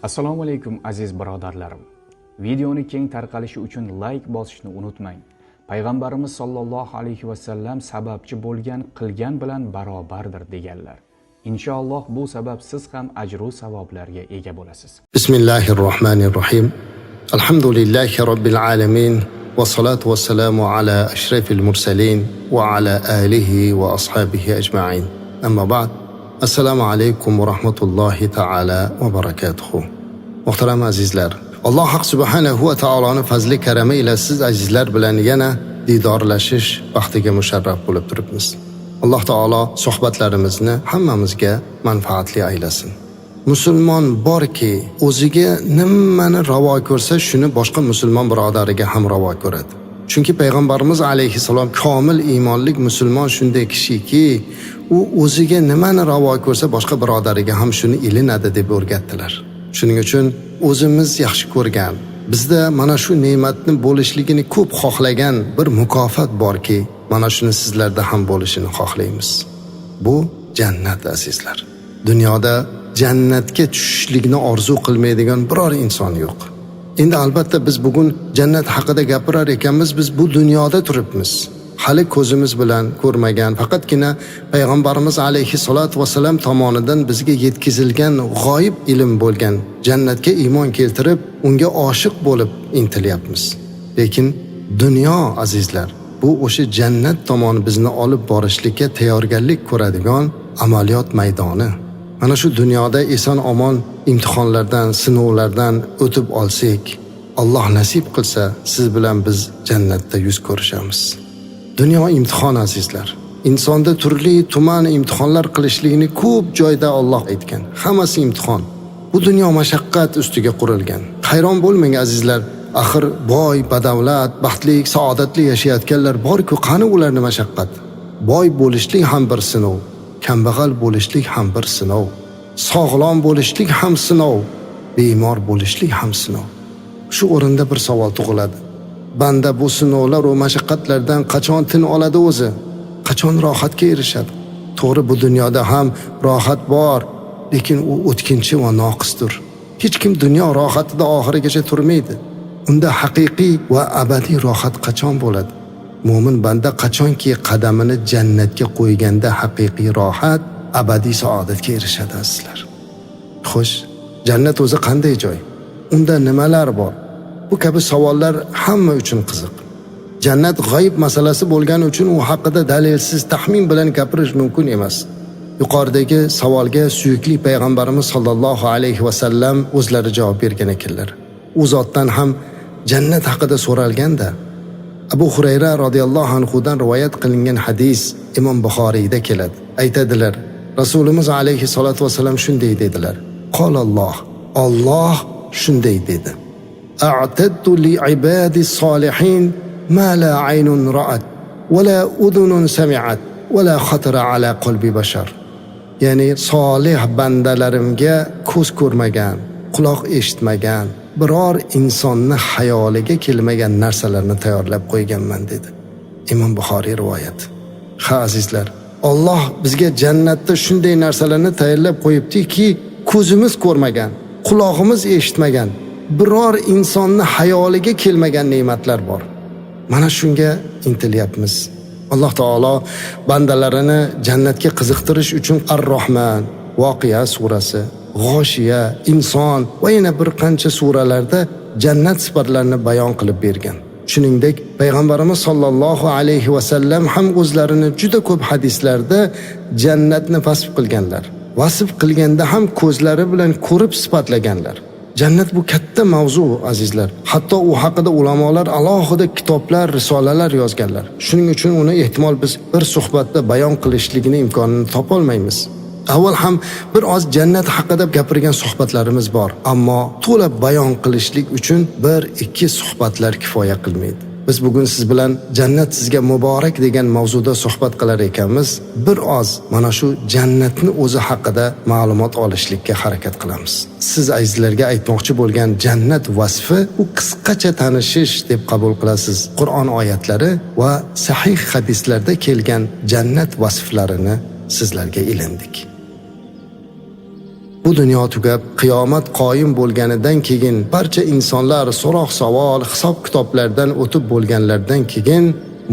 Assalomu alaykum, aziz birodarlarim. Videoni keng tarqalishi uchun like bosishni unutmang. Payg'ambarimiz sollallohu alayhi va sallam sababchi bo'lgan qilgan bilan barobardir deganlar. Inshaalloh bu sabab siz ham ajru savoblarga ega bo'lasiz. Bismillahir Rohmanir Rohim. Alhamdulillahi robbil alamin va salatu vassalamu ala ashrafil mursalin va ala alihi va ashabihi ajma'in. Amma ba'd. Assalomu alaykum va rahmatullohi taala va barakatuhu. Muhtaram azizlar, Alloh haq subhanahu va taoloni fazli karami ila siz azizlar bilan yana diydorlashish baxtiga musharraf bo'lib turibmiz. Alloh taolo suhbatlarimizni hammamizga manfaatli aylasin. Musulmon borki, o'ziga nimani ravo ko'rsa, shuni boshqa musulmon birodariga ham ravo ko'radi. Chunki payg'ambarimiz alayhissalom komil iymonlik musulmon shunday kishiki, u o'ziga nimani ravo ko'rsa, boshqa birodariga ham shuni ilinadi deb o'rgatdilar. Shuning uchun o'zimiz yaxshi ko'rgan, bizda mana shu ne'matni bo'lishligini ko'p xohlagan bir mukofot borki, mana shuni sizlarda ham bo'lishini xohlaymiz. Bu jannat, azizlar. Dunyoda jannatga tushishlikni orzu qilmaydigan biror inson yo'q. Endi albatta biz bugun jannat haqida gapirar ekanmiz, biz bu dunyoda turibmiz. Hali ko'zimiz bilan ko'rmagan, faqatgina payg'ambarimiz alayhissalatu vassalam tomonidan bizga yetkazilgan g'oyib ilm bo'lgan jannatga iymon keltirib, unga oshiq bo'lib intilyapmiz. Lekin dunyo, azizlar, bu o'sha jannat tomon bizni olib borishlikka tayyorgarlik ko'radigan amaliyot maydoni. Mana shu dunyoda eson omon imtihonlardan, sinovlardan o'tib olsak, Alloh nasib qilsa, siz bilan biz jannatda yuz ko'rishamiz. Dunyo imtihon, azizlar. Insonda turli tuman imtihonlar qilishligini ko'p joyda Alloh aytgan. Hammasi imtihon. Bu dunyo mashaqqat ustiga qurilgan. Hayron bo'lmang, azizlar. Axir boy, badavlat, baxtli, saodatli yashayotganlar bor-ku, qani ularni mashaqqat? Boy bo'lishlik ham bir sinov, kambag'al bo'lishlik ham bir sinov, sog'lom bo'lishlik ham sinov, bemor bo'lishlik ham sinov. Shu o'rinda bir savol tug'iladi. Banda bu sinovlar va mashaqqatlardan qachon tin oladi o'zi? Qachon rohatga erishadi? To'g'ri, bu dunyoda ham rohat bor, lekin u o'tkinchi va noqisdir. Hech kim dunyo rohatida oxirigacha turmaydi. Unda haqiqiy va abadiy rohat qachon bo'ladi? Mo'min banda qachonki qadamini jannatga qo'yganda haqiqiy rohat, abadiy saodatga erishadi, azizlar. Xo'sh, jannat o'zi qanday joy? Unda nimalar bor? Bu kabi savollar hamma uchun qiziq. Jannat g'oyib masalasi bo'lgani uchun u haqida dalilsiz taxmin bilan gapirish mumkin emas. Yuqoridagi savolga suyukli payg'ambarimiz sollallohu alayhi va sallam o'zlari javob bergan ekanlar. U zotdan ham jannat haqida so'ralganda, Abu Hurayra radhiyallohu anhudan rivoyat qilingan hadis Imom Buxoriyda keladi. Aytadilar, Rasulimiz alayhi salatu vasallam shunday dedilar: Qolalloh, Alloh shunday dedi: A'tadtu li ibadi solihin ma la aynun ra'at va la udunun sami'at va la khatara ala qalbi bashar. Ya'ni solih bandalarimga ko'z ko'rmagan, quloq eshitmagan, biror insonni xayoliga kelmagan narsalarni tayyorlab qo'yganman dedi. Imom Buxoriy rivoyat. Ha, azizlar, Alloh bizga jannatda shunday narsalarni tayyorlab qo'yibdiki, ko'zimiz ko'rmagan, qulog'imiz eshitmagan, biror insonni xayoliga kelmagan ne'matlar bor. Mana shunga intilyapmiz. Alloh taolo bandalarini jannatga qiziqtirish uchun Ar-Rohman, Voqea surasi, G'oshiya, Inson va yana bir qancha suralarda jannat sifatlarini bayon qilib bergan. Shuningdek, payg'ambarimiz sollallohu alayhi va sallam ham o'zlarini juda ko'p hadislarda jannatni vasf qilganlar. Vasf qilganda ham ko'zlari bilan ko'rib sifatlaganlar. Jannat bu katta mavzu, azizlar. Hatto u haqida ulamolar alohida kitoblar, risolalar yozganlar. Shuning uchun uni ehtimol biz bir suhbatda bayon qilishligini imkonini topolmaymiz. Avval ham bir oz jannat haqida gapirgan suhbatlarimiz bor, ammo to'la bayon qilishlik uchun bir ikki suhbatlar kifoya qilmaydi. Biz bugun siz bilan jannat sizga muborak degan mavzuda suhbat qilar ekanmiz, bir oz mana shu jannatni o'zi haqida ma'lumot olishlikka harakat qilamiz. Siz azizlarga aytmoqchi bo'lgan jannat vasfi u qisqacha tanishish deb qabul qilasiz. Qur'on oyatlari va sahih hadislarda kelgan jannat vasflarini sizlarga ilindik. Bu dunyo tugab, qiyomat qoyim bo'lganidan keyin barcha insonlar so'roq-savol, hisob-kitoblardan o'tib bo'lganlardan keyin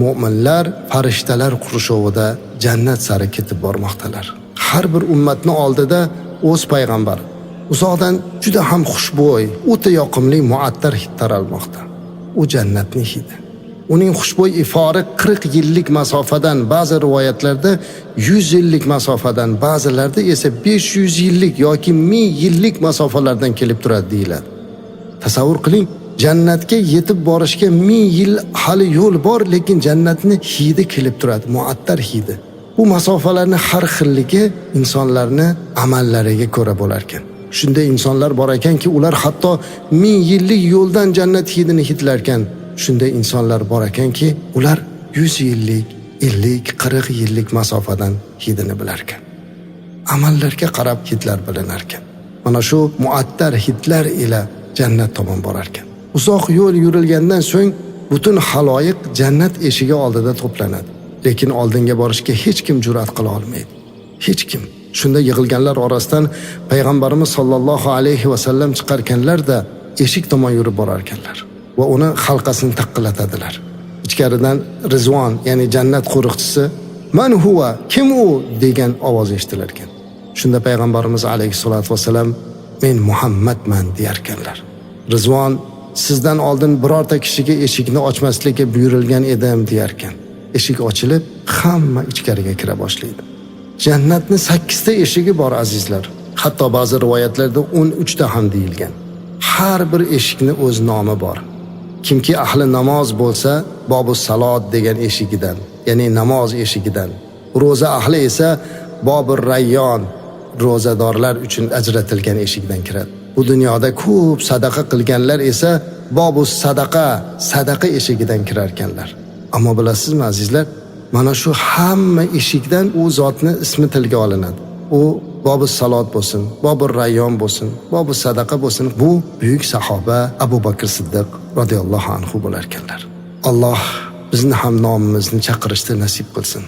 mo'minlar farishtalar qurshovida jannat sari ketib bormoqdalar. Har bir ummatni oldida o'z payg'ambari. Uzoqdan juda ham xushbo'y, o'ta yoqimli muattar hid taralmoqda. U jannatning hidi. Uning xushbo'y ifori 40 yillik masofadan, ba'zi rivoyatlarda 100 yillik masofadan, ba'zilarda esa 500 yillik yoki 1000 yillik masofalardan kelib turadi deyiladi. Tasavvur qiling, jannatga yetib borishga 1000 yil hali yo'l bor, lekin jannatni hidi kelib turadi, muattar hidi. Bu masofalarni har xilligi insonlarni amallariga ko'ra bo'lar ekan. Shunday insonlar bor ekanki, ular hatto 1000 yillik yo'ldan jannat hidini hidlar ekan. Shunday insonlar bor ekanki, ular 100 yillik, 50, 40 yillik masofadan hidini bilar ekan. Amallarga qarab hidlar bilinar ekan. Mana shu muattar hidlar ila jannat tomon borar ekan. Uzoq yo'l yurilgandan so'ng butun xaloyiq jannat eshigi oldida to'planadi. Lekin oldinga borishga hech kim jur'at qila olmaydi. Hech kim. Shunda yig'ilganlar orasidan payg'ambarimiz sollallohu alayhi va sallam chiqarkanlar-da eshik tomon yurib borar ekanlar va uni halqasini taqillatadilar. Ichkaridan Rizvon, ya'ni jannat qo'riqchisi, "Man huwa? Kim u?" degan ovoz eshitilar ekan. Shunda payg'ambarimiz alayhisolatu vasallam, "Men Muhammadman" deyarkanlar. Rizvon, "Sizdan oldin birorta kishiga eshikni ochmaslikka buyurilgan edim" deyarkan. Eshik ochilib, hamma ichkariga kira boshlaydi. Jannatni 8 ta eshigi bor azizlar. Hatto ba'zi rivoyatlarda 13 ta ham deyilgan. Har bir eshikni o'z nomi bor. Kimki ahli namoz bo'lsa, Bobu Salot degan eshigidan, ya'ni namoz eshigidan. Ro'za ahli esa Bobur Rayyon, ro'zadorlar uchun ajratilgan eshikdan kiradi. Bu dunyoda ko'p sadaqa qilganlar esa Bobu Sadaqa, sadaqa eshigidan kirar ekanlar. Ammo bilasizmi azizlar, mana shu hamma eshikdan u zotni ismi tilga olinadi. U Bobu Salot bo'lsin, Bobur Rayyon bo'lsin, Bobu Sadaqa bo'lsin, bu buyuk sahoba Abu Bakr Siddiq radhiyallohu anhu bo'lar ekanlar. Alloh bizni ham nomimizni chaqirishda nasib qilsin.